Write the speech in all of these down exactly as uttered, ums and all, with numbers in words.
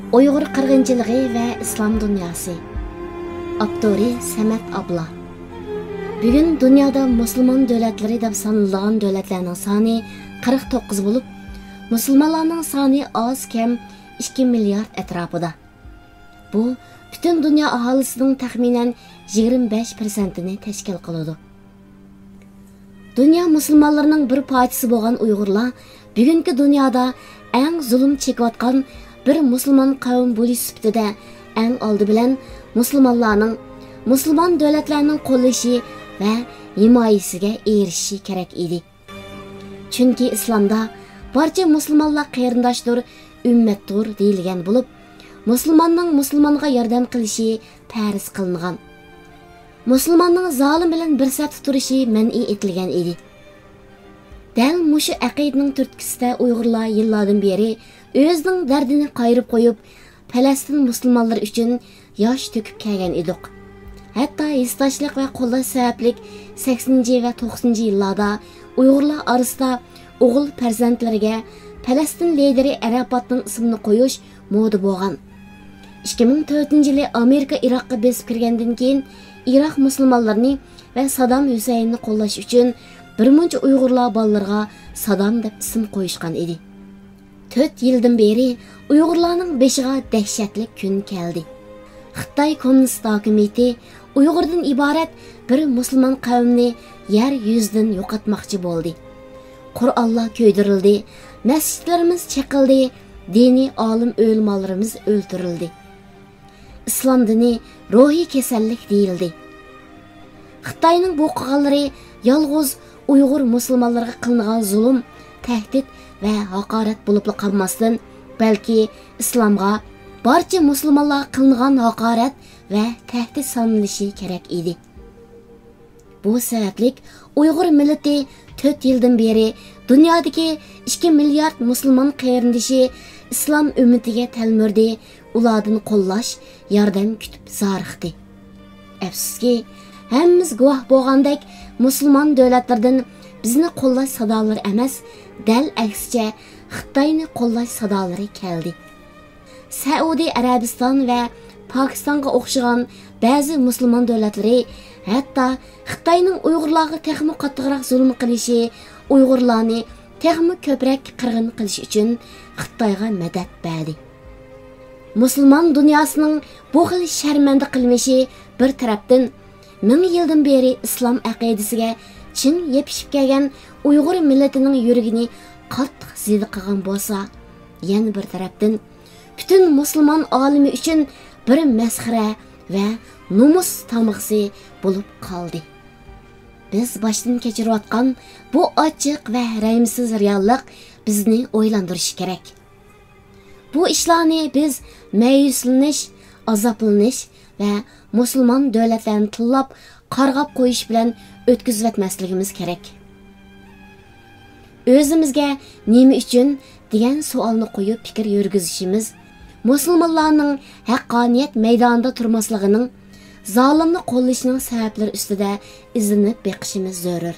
ئۇيغۇر قىرغىنچىلىقى ۋە ئىسلام دۇنياسى. ئاپتورى سەمەت ئابلا. بۈگۈن دۇنيادا مۇسۇلمان دۆلەتلىرى دەپ سانىلىدىغان دۆلەتلەرنىڭ سانى قىرىق توققۇز بولۇپ، مۇسۇلمانلارنىڭ سانى ئاز كەم ئىككى مىليارد ئەتراپىدا. بۇ پۈتۈن دۇنيا ئاھالىسىنىڭ تەخمىنەن يىگىرمە بەش پىرسەنتىنى تەشكىل قىلىدۇ. دۇنيا مۇسۇلمانلىرىنىڭ بىر پارچىسى بولغان ئۇيغۇرلار بۈگۈنكى دۇنيادا ئەڭ زۇلۇم چېكىۋاتقان بىر مۇسۇلمان قەۋم بولۇش سۈپىتىدە ئەڭ ئالدى بىلەن مۇسۇلمانلارنىڭ، مۇسۇلمان دۆلەتلەرنىڭ قوللىشى ۋە ھىمايىسىگە ئېرىشىشى كېرەك ئىدى. چۈنكى ئىسلامدا بارچە مۇسۇلمانلار قېرىنداشتۇر، ئۈممەتتۇر دېيىلگەن بولۇپ، مۇسۇلماننىڭ مۇسۇلمانغا ياردەم قىلىشى پەرز قىلىنغان. مۇسۇلماننىڭ زالىم بىلەن بىر سەپتە تۇرۇشى مەنئى ئېتىلگەن ئىدى. دەل مۇشۇ ئەقىدىنىڭ تۈرتكىسىدە ئۇيغۇرلار يىللاردىن بېرى ئۆزىنىڭ دەردىنى قايرىپ قويۇپ، پەلەستىن مۇسۇلمانلىرى ئۈچۈن ياش تۆكۈپ كەلگەن ئىدۇق. ھەتتا ھېسداشلىق ۋە قوللاش سەۋەبلىك سەكسىنىنچى ۋە توقسىنىنچى يىللاردا ئۇيغۇرلار ئارىسىدا ئوغۇل پەرزەنتلىرىگە پەلەستىن لىدىرى ئەرەپاتنىڭ ئىسمىنى قويۇش مودا بولغان. ئىككى مىڭ تۆتىنچى يىلى ئامېرىكا ئىراققا بېسىپ كىرگەندىن كېيىن، ئىراق مۇسۇلمانلىرىنى ۋە سادام ھۈسەيىننى قوللاش ئۈچۈن بىرمۇنچە ئۇيغۇرلار بالىلىرىغا سادام دەپ ئىسىم قويۇشقان ئىدى. تۆت يىلدىن بېرى ئۇيغۇرلارنىڭ بېشىغا دەھشەتلىك كۈن كەلدى. خىتاي كوممۇنىست ھاكىمىيىتى ئۇيغۇردىن ئىبارەت بىر مۇسۇلمان قەۋمنى يەر يۈزىدىن يوقاتماقچى بولدى. قۇرئانلار كۆيدۈرۈلدى، مەسچىتلىرىمىز چېقىلدى، دىنىي ئالىم ئۆلىمالىرىمىز ئۆلتۈرۈلدى. ئىسلام دىنى روھىي كېسەللىك دېيىلدى. خىتاينىڭ بۇ قىلغانلىرى يالغۇز ئۇيغۇر مۇسۇلمانلىرىغا قىلىنغان زۇلۇم، تەھدىت ۋە ھاقارەت بولۇپلا قالماستىن، بەلكى ئىسلامغا، بارچە مۇسۇلمانلارغا قىلىنغان ھاقارەت ۋە تەھدىت سانىلىشى كېرەك ئىدى. بۇ سەۋەبلىك ئۇيغۇر مىللىتى تۆت يىلدىن بېرى دۇنيادىكى ئىككى مىليارد مۇسۇلمان قېرىندىشى ئىسلام ئۈممىتىگە تەلمۈردى، ئۇلاردىن قوللاش، ياردەم كۈتۈپ زارىقتى. ئەپسۇسكى، ھەممىمىز گۇۋاھ بولغاندەك، مۇسۇلمان دۆلەتلىرىدىن بىزنى قوللاش سادالىرى ئەمەس، دەل ئەكسىچە، خىتاينى قوللاش سادالىرى كەلدى. سەئۇدى ئەرەبىستان ۋە پاكىستانغا ئوخشىغان بەزى مۇسۇلمان دۆلەتلىرى ھەتتا خىتاينىڭ ئۇيغۇرلارغا تېخىمۇ قاتتىقراق زۇلۇم قىلىشى، ئۇيغۇرلارنى تېخىمۇ كۆپرەك قىرغىن قىلىش ئۈچۈن خىتايغا مەدەت بەردى. مۇسۇلمان دۇنياسىنىڭ بۇ خىل شەرمەندە قىلمىشى بىر تەرەپتىن، مىڭ يىلدىن بېرى ئىسلام ئەقىدىسىگە چىڭ يېپىشىپ كەلگەن ئۇيغۇر مىللىتىنىڭ يۈرىكىنى قاتتىق زىدە قىلغان بولسا، يەنە بىر تەرەپتىن، پۈتۈن مۇسۇلمان ئالىمى ئۈچۈن بىر مەسخىرە ۋە نومۇس تامغىسى بولۇپ قالدى. بىز باشتىن كەچۈرۈۋاتقان بۇ ئاچچىق ۋە رەھىمسىز رېئاللىق بىزنى ئويلاندۇرۇشى كېرەك. بۇ ئىشلارنى بىز مەيۈسلىنىش، ئازابلىنىش ۋە مۇسۇلمان دۆلەتلەرنى تىللاپ، قارغاپ قويۇش بىلەن ئۆتكۈزۈۋەتمەسلىكىمىز كېرەك. ئۆزىمىزگە نېمە ئۈچۈن دېگەن سوئالنى قويۇپ پىكىر يۈرگۈزۈشىمىز، مۇسۇلمانلارنىڭ ھەققانىيەت مەيدانىدا تۇرماسلىقىنىڭ، زالىمنى قوللىشىنىڭ سەۋەبلىرى ئۈستىدە ئىزدىنىپ بېقىشىمىز زۆرۈر.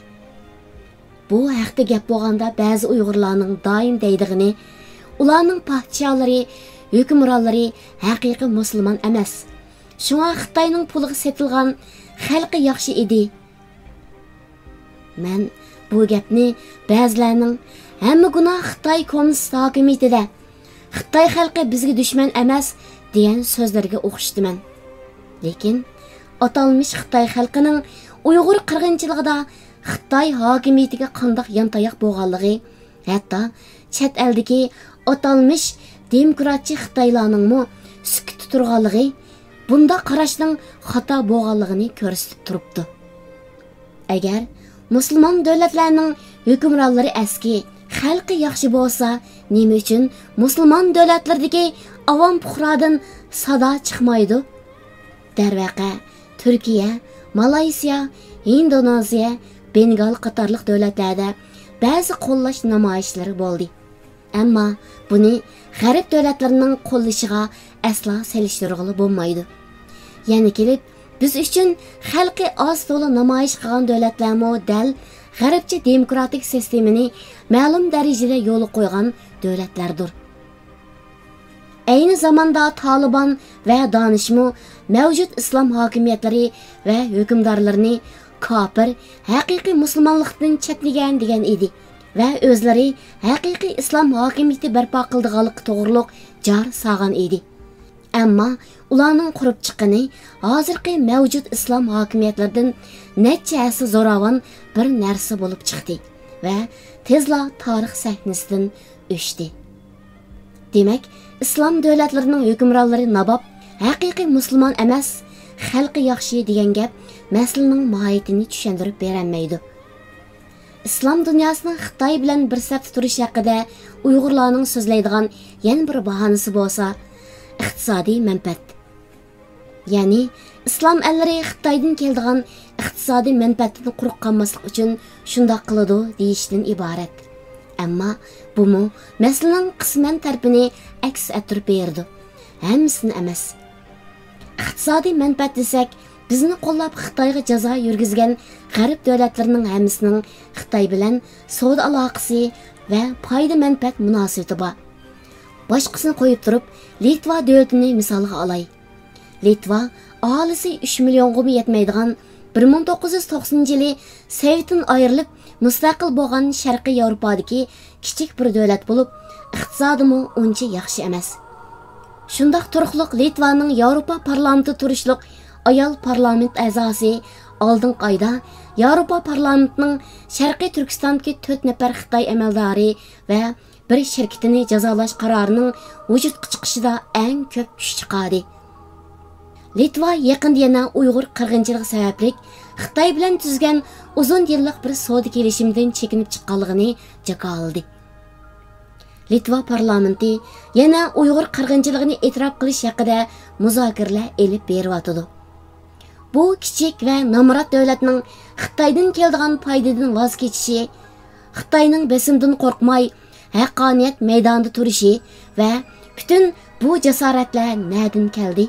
بۇ ھەقتە گەپ بولغاندا، بەزى ئۇيغۇرلارنىڭ دائىم دەيدىغىنى، ئۇلارنىڭ پادىشاھلىرى، ھۆكۈمرانلىرى ھەقىقىي مۇسۇلمان ئەمەس، شۇڭا خىتاينىڭ پۇلىغا سېتىلغان خەلقى ياخشى ئىدى. مەن بۇ گەپنى بەزىلەرنىڭ «ھەممە گۇناھ خىتاي كوممۇنىست ھاكىمىيىتىدە، خىتاي خەلقى بىزگە دۈشمەن ئەمەس» دېگەن سۆزلىرىگە ئوخشىتىمەن. لېكىن ئاتالمىش خىتاي خەلقىنىڭ ئۇيغۇر قىرغىنچىلىقىدا خىتاي ھاكىمىيىتىگە قانداق يانتاياق بولغانلىقى، ھەتتا چەت ئەلدىكى ئاتالمىش دېموكراتچى خىتايلارنىڭمۇ سۈكۈتتە تۇرغانلىقى بۇنداق قاراشنىڭ خاتا بولغانلىقىنى كۆرسىتىپ تۇرۇپتۇ. ئەگەر مۇسۇلمان دۆلەتلەرنىڭ ھۆكۈمرانلىرى ئەسكى، خەلقى ياخشى بولسا، نېمە ئۈچۈن مۇسۇلمان دۆلەتلىرىدىكى ئاۋام پۇقرادىن سادا چىقمايدۇ؟ دەرۋەقە، تۈركىيە، مالايسىيا، ھىندونېزىيە، بېنگال قاتارلىق دۆلەتلەردە بەزى قوللاش نامايىشلىرى بولدى. ئەمما بۇنى غەرب دۆلەتلىرىنىڭ قوللىشىغا ئەسلا سېلىشتۇرغىلى بولمايدۇ. يەنە كېلىپ، بىز ئۈچۈن خەلقى ئاز تولا نامايىش قىلغان دۆلەتلەرمۇ دەل غەربچە دېموكراتىك سىستېمىنى مەلۇم دەرىجىدە يولغا قويغان دۆلەتلەردۇر. ئەينى زاماندا تالىبان ۋە دانىشمۇ مەۋجۇت ئىسلام ھاكىمىيەتلىرى ۋە ھۆكۈمدارلىرىنى كاپىر، ھەقىقىي مۇسۇلمانلىقتىن چەتنىگەن دېگەن ئىدى ۋە ئۆزلىرى ھەقىقىي ئىسلام ھاكىمىيىتى بەرپا قىلىدىغانلىقى توغرۇلۇق جار سالغان ئىدى. ئەمما ئۇلارنىڭ قۇرۇپ چىققىنى ھازىرقى مەۋجۇت ئىسلام ھاكىمىيەتلىرىدىن نەچچە ھەسسە زوراۋان بىر نەرسە بولۇپ چىقتى ۋە تېزلا تارىخ سەھنىسىدىن ئۆچتى. دېمەك، ئىسلام دۆلەتلىرىنىڭ ھۆكۈمرانلىرى ناباب، ھەقىقىي مۇسۇلمان ئەمەس، خەلقى ياخشى دېگەن گەپ مەسىلىنىڭ ماھىيىتىنى چۈشەندۈرۈپ بېرەلمەيدۇ. ئىسلام دۇنياسىنىڭ خىتاي بىلەن بىر سەپتە تۇرۇشى ھەققىدە ئۇيغۇرلارنىڭ سۆزلەيدىغان يەنە بىر باھانىسى بولسا ئىقتىسادىي مەنپەئەت. يەنى ئىسلام ئەللىرى خىتايدىن كېلىدىغان ئىقتىسادىي مەنپەئەتتىن قۇرۇق قالماسلىق ئۈچۈن شۇنداق قىلىدۇ دېيىشتىن ئىبارەت. ئەمما بۇمۇ مەسىلىنىڭ قىسمەن تەرىپىنى ئەكس ئەتتۈرۈپ بېرىدۇ. ھەممىسىنى ئەمەس. ئىقتىسادىي مەنپەئەت دېسەك، بىزنى قوللاپ خىتايغا جازا يۈرگۈزگەن غەرب دۆلەتلىرىنىڭ ھەممىسىنىڭ خىتاي بىلەن سودا ئالاقىسى ۋە پايدا مەنپەئەت مۇناسىۋىتى بار. باشقىسىنى قويۇپ تۇرۇپ، لىتۋا دۆلىتىنى مىسالغا ئالاي. لىتۋا ئاھالىسى ئۈچ مىليونغىمۇ يەتمەيدىغان، بىر مىڭ توققۇز يۈز توقسىنىنچى يىلى سوۋېتتىن ئايرىلىپ مۇستەقىل بولغان شەرقىي ياۋروپادىكى كىچىك بىر دۆلەت بولۇپ، ئىقتىسادىمۇ ئۇنچە ياخشى ئەمەس. شۇنداق تۇرۇقلۇق لىتۋانىڭ ياۋروپا پارلامېنتىدا تۇرۇشلۇق ئايال پارلامېنت ئەزاسى ئالدىنقى ئايدا ياۋروپا پارلامېنتىنىڭ شەرقىي تۈركىستاندىكى تۆت نەپەر خىتاي ئەمەلدارى ۋە بىر شىركىتىنى جازالاش قارارىنىڭ ۋۇجۇدقا چىقىشىدا ئەڭ كۆپ كۈچ چىقاردى. لىتۋا يېقىندا يەنە ئۇيغۇر قىرغىنچىلىقى سەۋەبلىك خىتاي بىلەن تۈزگەن ئۇزۇن يىللىق بىر سودا كېلىشىمىدىن چېكىنىپ چىققانلىقىنى جاكارلىدى. لىتۋا پارلامېنتى يەنە ئۇيغۇر قىرغىنچىلىقىنى ئېتىراپ قىلىش ھەققىدە مۇزاكىرىلەر ئېلىپ بېرىۋاتىدۇ. بۇ كىچىك ۋە نامرات دۆلەتنىڭ خىتايدىن كېلىدىغان پايدىدىن ۋاز كېچىشى، خىتاينىڭ بېسىمىدىن قورقماي، ھەققانىيەت مەيدانىدا تۇرۇشى ۋە پۈتۈن بۇ جاسارەتلەر نەدىن كەلدى؟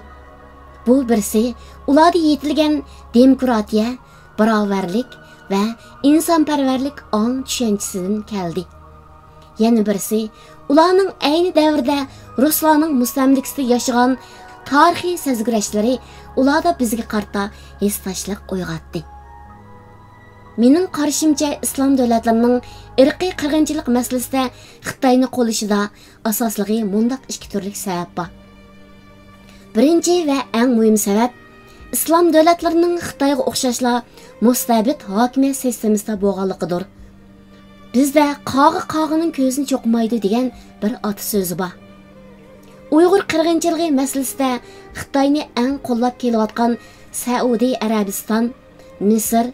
بۇ بىرسى ئۇلاردا يېتىلگەن دېموكراتىيە، باراۋەرلىك ۋە ئىنسانپەرۋەرلىك ئاڭ چۈشەنچىسىدىن كەلدى. يەنە بىرسى، ئۇلارنىڭ ئەينى دەۋردە رۇسلارنىڭ مۇستەملىكىسىدە ياشىغان تارىخىي سەزگۈرەشلىرى ئۇلاردا بىزگە قارىتا ھېسداشلىق ئويغاتتى. مېنىڭ قارىشىمچە، ئىسلام دۆلەتلىرىنىڭ ئىرقىي قىرغىنچىلىق مەسىلىسىدە خىتاينى قوللىشىدا ئاساسلىقى مۇنداق ئىككى تۈرلۈك سەۋەب بار. بىرىنچى ۋە ئەڭ مۇھىم سەۋەب، ئىسلام دۆلەتلىرىنىڭ خىتايغا ئوخشاشلا مۇستەبىت ھاكىمىيەت سىستېمىسىدا بولغانلىقىدۇر. بىزدە «قاغا قاغىنىڭ كۆزىنى چوقۇمايدۇ» دېگەن بىر ئاتا سۆزى بار. ئۇيغۇر قىرغىنچىلىقى مەسىلىسىدە خىتاينى ئەڭ قوللاپ كېلىۋاتقان سەئۇدى ئەرەبىستان، مىسىر،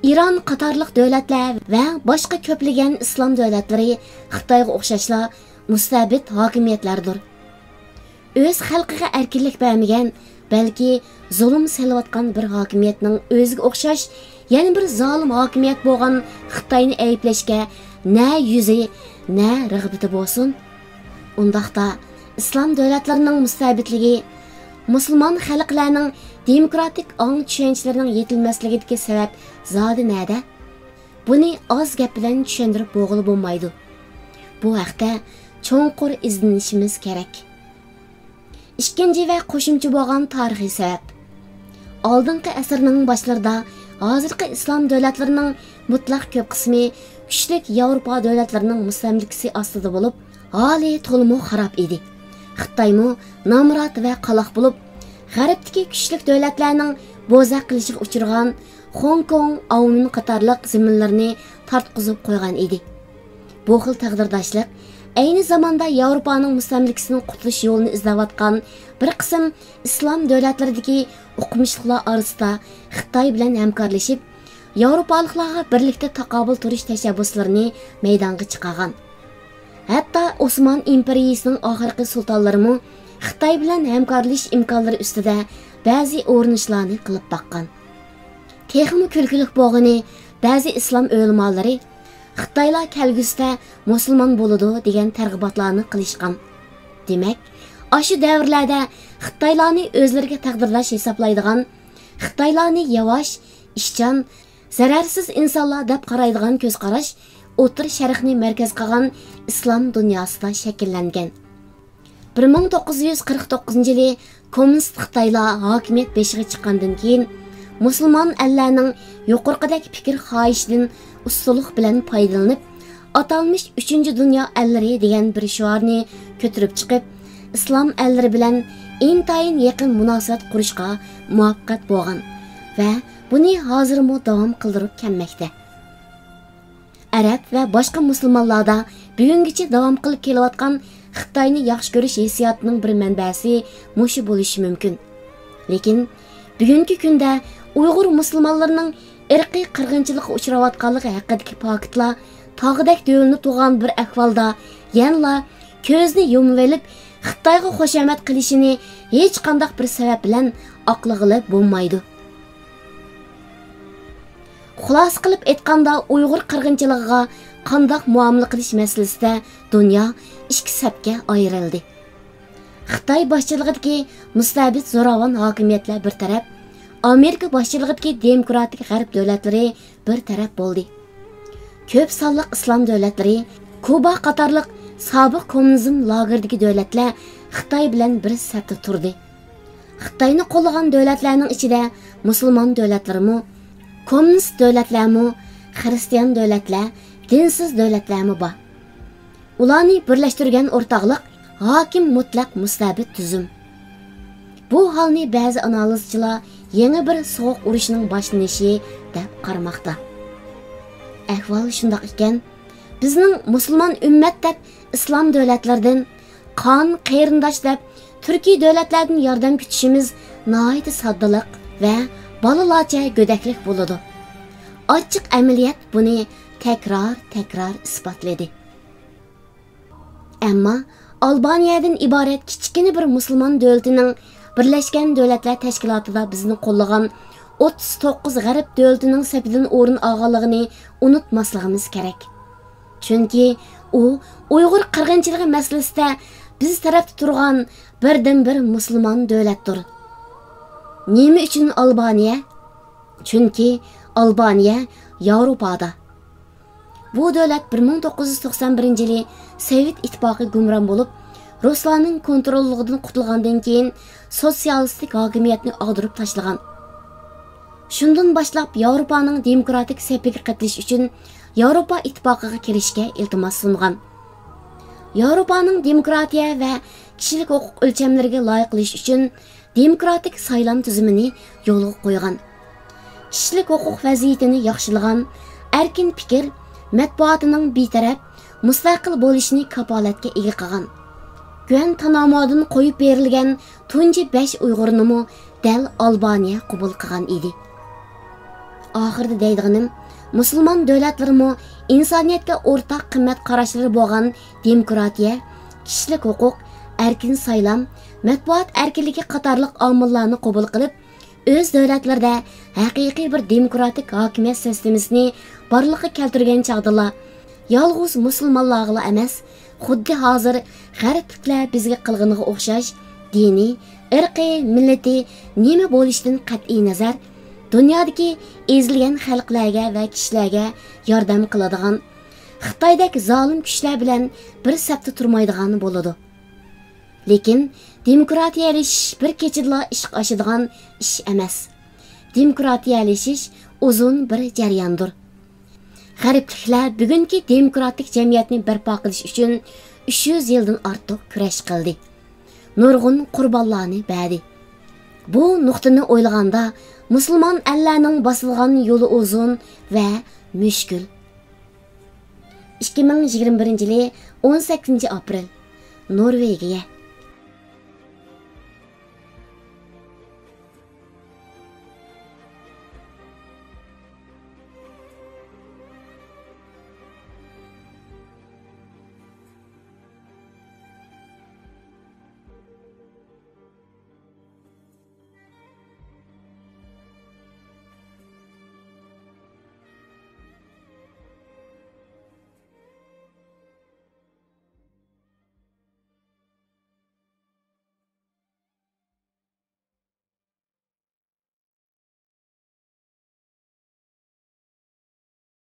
ئىران قاتارلىق دۆلەتلەر ۋە باشقا كۆپلىگەن ئىسلام دۆلەتلىرى خىتايغا ئوخشاشلا مۇستەبىت ھاكىمىيەتلەردۇر. ئۆز خەلقىگە ئەركىنلىك بەرمىگەن، بەلكى زۇلۇم سېلىۋاتقان بىر ھاكىمىيەتنىڭ ئۆزىگە ئوخشاش يەنە بىر زالىم ھاكىمىيەت بولغان خىتاينى ئەيىبلەشكە نە يۈزى، نە رىغبىتى بولسۇن؟ ئۇنداقتا، ئىسلام دۆلەتلىرىنىڭ مۇستەبىتلىكى، مۇسۇلمان خەلقلەرنىڭ دېموكراتىك ئاڭ چۈشەنچىلىرىنىڭ يېتىلمەسلىكىدىكى سەۋەب زادى نەدە؟ بۇنى ئاز گەپ بىلەن چۈشەندۈرۈپ بولغىلى بولمايدۇ. بۇ ھەقتە چوڭقۇر ئىزدىنىشىمىز كېرەك. ئىككىنچى ۋە قوشۇمچە بولغان تارىخىي سەۋەب. ئالدىنقى ئەسىرنىڭ باشلىرىدا ھازىرقى ئىسلام دۆلەتلىرىنىڭ مۇتلەق كۆپ قىسمى كۈچلۈك ياۋروپا دۆلەتلىرىنىڭ مۇستەملىكىسى ئاستىدا بولۇپ، ھالى تولىمۇ خاراب ئىدى. خىتايمۇ نامرات ۋە قالاق بولۇپ، غەربتىكى كۈچلۈك دۆلەتلەرنىڭ بوزەك قىلىشىغا ئۇچرىغان خوڭكوڭ، ئاۋمېن قاتارلىق زېمىنلىرىنى تارتقۇزۇپ قويغان ئىدى. بۇ خىل تەقدىرداشلىق ئەينى زاماندا ياۋروپانىڭ مۇستەملىكىسىدىن قۇتۇلۇش يولىنى ئىزدەۋاتقان بىر قىسىم ئىسلام دۆلەتلىرىدىكى ئوقۇمۇشلۇقلار ئارىسىدا خىتاي بىلەن ھەمكارلىشىپ، ياۋروپالىقلارغا بىرلىكتە تاقابىل تۇرۇش تەشەببۇسلىرىنى مەيدانغا چىقارغان. ھەتتا ئوسمان ئىمپېرىيىسىنىڭ ئاخىرقى سۇلتانلىرىمۇ خىتاي بىلەن ھەمكارلىشىش ئىمكانلىرى ئۈستىدە بەزى ئۇرۇنۇشلارنى قىلىپ باققان. تېخىمۇ كۈلكىلىك بولغىنى، بەزى ئىسلام ئۆلىمالىرى «خىتايلار كەلگۈسىدە مۇسۇلمان بولىدۇ» دېگەن تەرغىباتلارنى قىلىشقان. دېمەك، ئاشۇ دەۋرلەردە خىتايلارنى ئۆزلىرىگە تەقدىرداش ھېسابلايدىغان، خىتايلارنى ياۋاش، ئىشچان، زەرەرسىز ئىنسانلار دەپ قارايدىغان كۆز قاراش ئوتتۇرا شەرقنى مەركەز قىلغان ئىسلام دۇنياسىدا شەكىللەنگەن. بىر مىڭ توققۇز يۈز قىرىق توققۇزىنچى يىلى كوممۇنىست خىتايلار ھاكىمىيەت بېشىغا چىققاندىن كېيىن، مۇسۇلمان ئەللەرنىڭ يۇقىرىقىدەك پىكىر خاھىشىدىن ئۇستىلىق بىلەن پايدىلىنىپ، ئاتالمىش ئۈچىنچى دۇنيا ئەللىرى دېگەن بىر شوئارنى كۆتۈرۈپ چىقىپ، ئىسلام ئەللىرى بىلەن ئىنتايىن يېقىن مۇناسىۋەت قۇرۇشقا مۇۋەپپەق بولغان ۋە بۇنى ھازىرمۇ داۋام قىلدۇرۇپ كەلمەكتە. ئەرەب ۋە باشقا مۇسۇلمانلاردا بۈگۈنگىچە داۋام قىلىپ كېلىۋاتقان خىتاينى ياخشى كۆرۈش ھېسسىياتىنىڭ بىر مەنبەسى مۇشۇ بولۇشى مۇمكىن. لېكىن بۈگۈنكى كۈندە ئۇيغۇر مۇسۇلمانلىرىنىڭ ئىرقىي قىرغىنچىلىققا ئۇچراۋاتقانلىقى ھەققىدىكى پاكىتلار تاغدەك دۆۋىلىنىپ تۇرغان بىر ئەھۋالدا يەنىلا كۆزنى يۇمۇۋېلىپ، خىتايغا خۇشامەت قىلىشىنى ھېچقانداق بىر سەۋەب بىلەن ئاقلىغىلى بولمايدۇ. خۇلاسە قىلىپ ئېيتقاندا، ئۇيغۇر قىرغىنچىلىقىغا قانداق مۇئامىلە قىلىش مەسىلىسىدە دۇنيا ئىككى سەپكە ئايرىلدى. خىتاي باشچىلىقىدىكى مۇستەبىت زوراۋان ھاكىمىيەتلەر بىر تەرەپ، ئامېرىكا باشچىلىقىدىكى دېموكراتىك غەرب دۆلەتلىرى بىر تەرەپ بولدى. كۆپ سانلىق ئىسلام دۆلەتلىرى، كۇبا قاتارلىق سابىق كوممۇنىزم لاگېرىدىكى دۆلەتلەر خىتاي بىلەن بىر سەپتە تۇردى. خىتاينى قوللىغان دۆلەتلەرنىڭ ئىچىدە مۇسۇلمان دۆلەتلىرىمۇ، كوممۇنىست دۆلەتلەرمۇ، خىرىستىيان دۆلەتلەر، دىنسىز دۆلەتلەرمۇ بار. ئۇلارنى بىرلەشتۈرگەن ئورتاقلىق ھاكىم مۇتلەق مۇستەبىت تۈزۈم. بۇ ھالنى بەزى ئانالىزچىلار يېڭى بىر سوغۇق ئۇرۇشنىڭ باشلىنىشى دەپ قارىماقتا. ئەھۋال شۇنداق ئىكەن، بىزنىڭ مۇسۇلمان ئۈممەت دەپ ئىسلام دۆلەتلىرىدىن، قان، قېرىنداش دەپ تۈركىي دۆلەتلەردىن ياردەم كۈتۈشىمىز ناھايىتى ساددىلىق ۋە بالىلارچە گۆدەكلىك بولىدۇ. ئاچچىق ئەمەلىيەت بۇنى تەكرار-تەكرار ئىسپاتلىدى. ئەمما ئالبانىيەدىن ئىبارەت كىچىككىنە بىر مۇسۇلمان دۆلىتىنىڭ بىرلەشكەن دۆلەتلەر تەشكىلاتىدا بىزنى قوللىغان ئوتتۇز توققۇز غەرب دۆلىتىنىڭ سېپىدىن ئورۇن ئالغانلىقىنى ئۇنتۇماسلىقىمىز كېرەك. چۈنكى ئۇ ئۇيغۇر قىرغىنچىلىقى مەسىلىسىدە بىز تەرەپتە تۇرغان بىردىنبىر مۇسۇلمان دۆلەتتۇر. نېمە ئۈچۈن ئالبانىيە؟ چۈنكى ئالبانىيە ياۋروپادا. بۇ دۆلەت بىر مىڭ توققۇز يۈز توقسان بىرىنچى يىلى سوۋېت ئىتتىپاقى گۇمران بولۇپ، رۇسلارنىڭ كونتروللۇقىدىن قۇتۇلغاندىن كېيىن، سوتسىيالىستىك ھاكىمىيەتنى ئاغدۇرۇپ تاشلىغان. شۇندىن باشلاپ ياۋروپانىڭ دېموكراتىك سېپىگە قېتىلىش ئۈچۈن ياۋروپا ئىتتىپاقىغا كىرىشكە ئىلتىماس سۇنغان. ياۋروپانىڭ دېموكراتىيە ۋە كىشىلىك ھوقۇق ئۆلچەملىرىگە لايىقلىشىش ئۈچۈن دېموكراتىك سايلام تۈزۈمىنى يولغا قويغان. كىشىلىك ھوقۇق ۋەزىيىتىنى ياخشىلىغان، ئەركىن پىكىر مەتبۇئاتىنىڭ بىتەرەپ، مۇستەقىل بولۇشىنى كاپالەتكە ئىگە قىلغان. گۇەنتانامودىن قويۇپ بېرىلگەن تۇنجى بەش ئۇيغۇرنىمۇ دەل ئالبانىيە قوبۇل قىلغان ئىدى. ئاخىرىدا دەيدىغىنىم، مۇسۇلمان دۆلەتلىرىمۇ ئىنسانىيەتكە ئورتاق قىممەت قاراشلىرى بولغان دېموكراتىيە، كىشىلىك ھوقۇق، ئەركىن سايلام، مەتبۇئات ئەركىنلىكى قاتارلىق ئامىللارنى قوبۇل قىلىپ، ئۆز دۆلەتلىرىدە ھەقىقىي بىر دېموكراتىك ھاكىمىيەت سىستېمىسىنى بارلىققا كەلتۈرگەن چاغدىلا، يالغۇز مۇسۇلمانلارغىلا ئەمەس، خۇددى ھازىر غەربلىكلەر بىزگە قىلغىنىغا ئوخشاش، دىنى، ئىرقى، مىللىتى نېمە بولۇشىدىن قەتئىينەزەر، دۇنيادىكى ئېزىلگەن خەلقلەرگە ۋە كىشىلەرگە ياردەم قىلىدىغان، خىتايدەك زالىم كۈچلەر بىلەن بىر سەپتە تۇرمايدىغان بولىدۇ. لېكىن دېموكراتىيەلىشىش بىر كېچىدىلا ئىشقا ئاشىدىغان ئىش ئەمەس. دېموكراتىيەلىشىش ئۇزۇن بىر جەرياندۇر. غەربلىكلەر بۈگۈنكى دېموكراتىك جەمئىيەتنى بەرپا قىلىش ئۈچۈن ئۈچ يۈز يىلدىن ئارتۇق كۈرەش قىلدى. نۇرغۇن قۇربانلارنى بەردى. بۇ نۇقتىنى ئويلىغاندا، مۇسۇلمان ئەللەرنىڭ باسىدىغان يولى ئۇزۇن ۋە مۈشكۈل. ئىككى مىڭ يىگىرمە بىرىنچى يىلى ئون سەككىزىنچى ئاپرېل، نورۋېگىيە.